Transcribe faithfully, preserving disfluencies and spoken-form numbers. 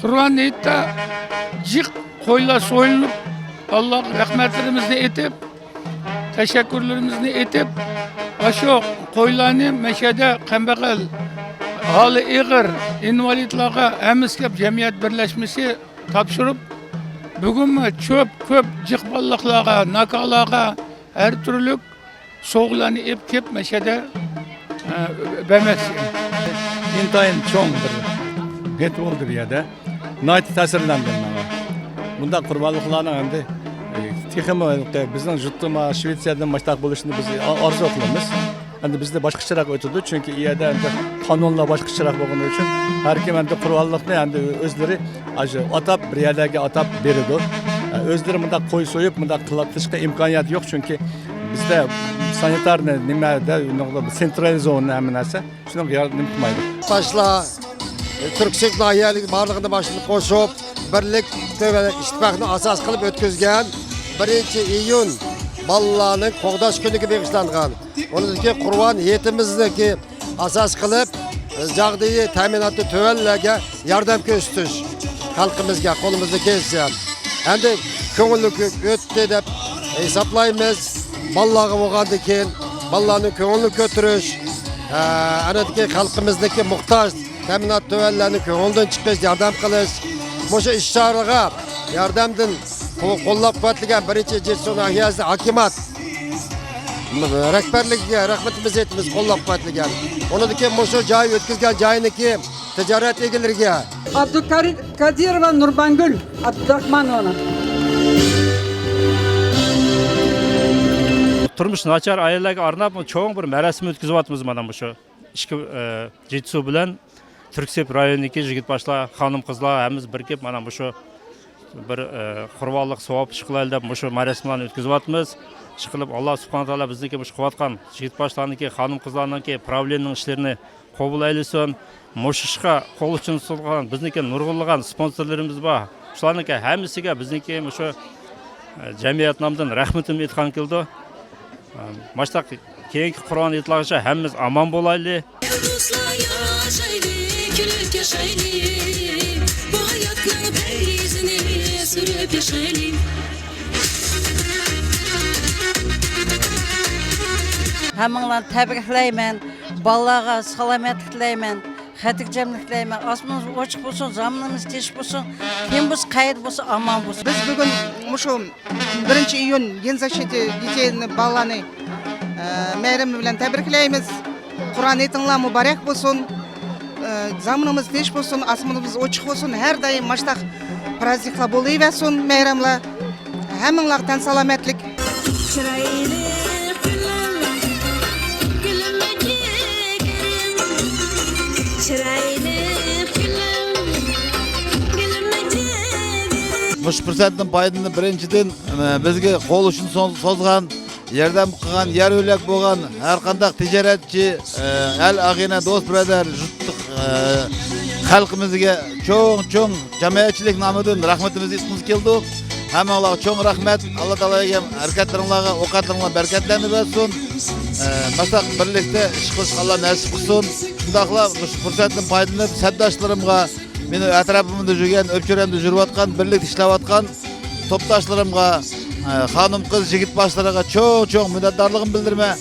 قۇربان ھېيتتا جىق قويلار سويۇلۇپ، ئاللاغا رەھمەتلىرىمىزنى ئېيتىپ، تەشەككۈرلىرىمىزنى ئېيتىپ، ئاشۇ قويلارنى مەشەدە كەمبەغەل، ھالى ئېغىر، ئىنۋالىدلارغا ھەممىسىگە جەمئىيەت بىرلەشمىسى تاپشۇرۇپ، بۈگۈنمۇ چۆپ كۆپ جىق بالىلىقلارغا، ناكالارغا ھەر تۈرلۈك سوۋغىلارنى ئېلىپ كېلىپ، مەشەدە، ئە، بەرمەكچى. ئىنتايىن چوڭ بىر ھېيت بولدى بۇ يەردە. ناھايىتى تەسىرلەندىم مانا. بۇنداق قۇربانلىقلارنىڭ ئەمدى، ئە، تېخىمۇ بىزنىڭ يۇرتتا، شىۋېتسىيەدىن مۇشۇنداق بولۇشىنى بىز ئا-، ئارزۇ قىلىمىز. ئەمدى بىزدە باشقىچىراق ئۆتىدۇ، چۈنكى ئۇ يەردە ئەمدى قانۇنلار باشقىچىراق بولغىنى ئۈچۈن ھەر كىم ئەمدى قۇربانلىقنى ئەمدى ئۆزلىرى ئاشۇ ئاتاپ بىر يەرلەرگە ئاتاپ بېرىدۇ. ئۆزلىرى مۇنداق قوي سويۇپ، مۇنداق قىلىپ قىلىشقا ئىمكانىيەت يوق، چۈنكى بىزدە سانىتارنى نېمە دە، سېنترالىزوۋان ھەممە نەرسە، شۇنىڭغا ياردەم قىلمايدۇ. باشلار، تۈركسويۇپ ناھىيەلىك بارلىقىنى باشلىق قوشۇپ، بىرلىك ئىتتىپاقنى ئاساس قىلىپ ئۆتكۈزگەن بىرىنچى ئىيۇن بالىلارنىڭ قوغداش كۈنىگە بېغىشلانغان، ئۇنىڭدىكى قۇربان ھېيتىمىزنىڭكى ئاساس قىلىپ، جاغدىيى تەمىناتى تۆۋەنلەرگە ياردەم كۆرسىتىش، خەلقىمىزگە قولىمىزدىن كېلىشىچە. ئەمدى كۆڭۈللۈك ئۆتتى دەپ ھېسابلايمىز. بالىلارغا بولغاندىن كېيىن، بالىلارنىڭ كۆڭلىنى كۆتۈرۈش، ئە، ئەنىدىكى خەلقىمىزنىڭكى موھتاج، تەمىنات تۆۋەنلەرنى كۆڭلىدىن چىقىرىش، ياردەم قىلىش. مۇشۇ ئىش-چارىلىرىغا ياردەمدىن قو-، قوللاپ-قۇۋۋەتلىگەن بىرىنچى جېتسۇ ناھىيەسى ھاكىمات رەھبەرلىكىگە رەھمىتىمىزنى ئېيتىمىز، قوللاپ-قۇۋۋەتلىگەن. ئۇنىڭدىن كېيىن مۇشۇ جاي ئۆتكۈزگەن جاينىڭكى تىجارەت ئىگىلىرىگە. ئابدۇكادىرova نۇربانگۈل ئابدۇراخمانوۋنا. تۇرمۇشى ناچار ئائىلىلەرگە ئارناپ چوڭ بىر مەراسىم ئۆتكۈزۈۋاتىمىز مانا مۇشۇ. ئىككى، ئە، جېتسۇ بىلەن تۈركسويۇپ رايونىدىكى يىگىت باشلار، خانىم قىزلار ھەممىمىز بىرىكىپ مانا مۇشۇ بىر، ئە، قۇربانلىق ساۋاب ئىش قىلايلى دەپ مۇشۇ مەراسىملارنى ئۆتكۈزۈۋاتىمىز. ئىشقىلىپ، ئاللا سۇبھانەھۇ تائالا بىزنىڭكى مۇشۇ قىلىۋاتقان يىگىت باشلارنىڭكى، خانىم قىزلارنىڭكى پراۋلېنىنىڭ ئىشلىرىنى قوبۇل ئەيلىسۇن. مۇشۇ ئىشقا قول ئۇچىنى سۇنغان بىزنىڭكى نۇرغۇنلىغان سپونسورلىرىمىز بار. شۇلارنىڭكى ھەممىسىگە بىزنىڭكى مۇشۇ، ئە، جەمئىيەت نامىدىن رەھمىتىمنى ئېيتقان كېلىدۇ. ئە، ماشتاق كېيىنكى قۇربان ھېيتلارغىچە ھەممىمىز ئامان بولايلى. دوستلار ياشايلى، كۈلۈپ ياشايلى، بۇ ھاياتنىڭ پەيزىنى سۈرۈپ ياشايلى. ھەممىڭلارنى تەبرىكلەيمەن. بالىلارغا سالامەتلىك تىلەيمەن. خاتىرجەملىك تىلەيمەن. ئاسمىنىمىز ئوچۇق بولسۇن، زامىنىمىز تىنچ بولسۇن. كىم بولسا، قەيەردە بولسا، ئامان بولسۇن. بىز بۈگۈن مۇشۇ بىرىنچى ئىيۇن دېڭىز تاشى يىگىت بالىلارنى، ئە، مەيرىمى بىلەن تەبرىكلەيمىز. قۇربان ھېيتىڭلار مۇبارەك بولسۇن. ئە، زامىنىمىز تىنچ بولسۇن، ئاسمىنىمىز ئوچۇق بولسۇن. ھەر دائىم ماشتاق پرازنىكلار بولۇۋەرسۇن، مەيرەملەر. ھەممىڭلارغا تەن سالامەتلىك. چىرايلىق گۈلۈم، گۈلۈم جىگىرىم. چىرايلىق گۈلۈم، گۈلۈم جىگىرىم. مۇشۇ پۇرسەتتىن پايدىلىنىپ، بىرىنچىدىن، ئە، بىزگە قول ئۇچىنى سوز-، سوزغان، ياردەم قىلغان، يار يۆلەك بولغان ھەر قانداق تىجارەتچى، ئە، ئەل ئاغىنە، دوست بۇرادەر، يۇرتلۇق، ئە، خەلقىمىزگە چوڭ، چوڭ جامائەتچىلىك نامىدىن رەھمىتىمىزنى ئېيتقۇمىز كېلىدۇ. ھەممىڭلارغا چوڭ رەھمەت. ئاللا تائالا ھەرىكەتلىرىڭلارغا، ئوقەتلىرىڭلارغا بەرىكەتلەرنى بەرسۇن. ئە، ماستاق بىرلىكتە ئىش قىلىشقا ئاللا نەسىپ قىلسۇن. شۇنداقلا مۇشۇ پۇرسەتتىن پايدىلىنىپ، سەپداشلىرىمغا، مېنىڭ ئەتراپىمدا يۈرگەن، ئۆپچۆرەمدە يۈرۈۋاتقان، بىرلىكتە ئىشلەۋاتقان توپداشلىرىمغا، ئە، خانىم-قىز، يىگىت باشلىرىغا چوڭ، چوڭ مىننەتدارلىقىمنى بىلدۈرىمەن.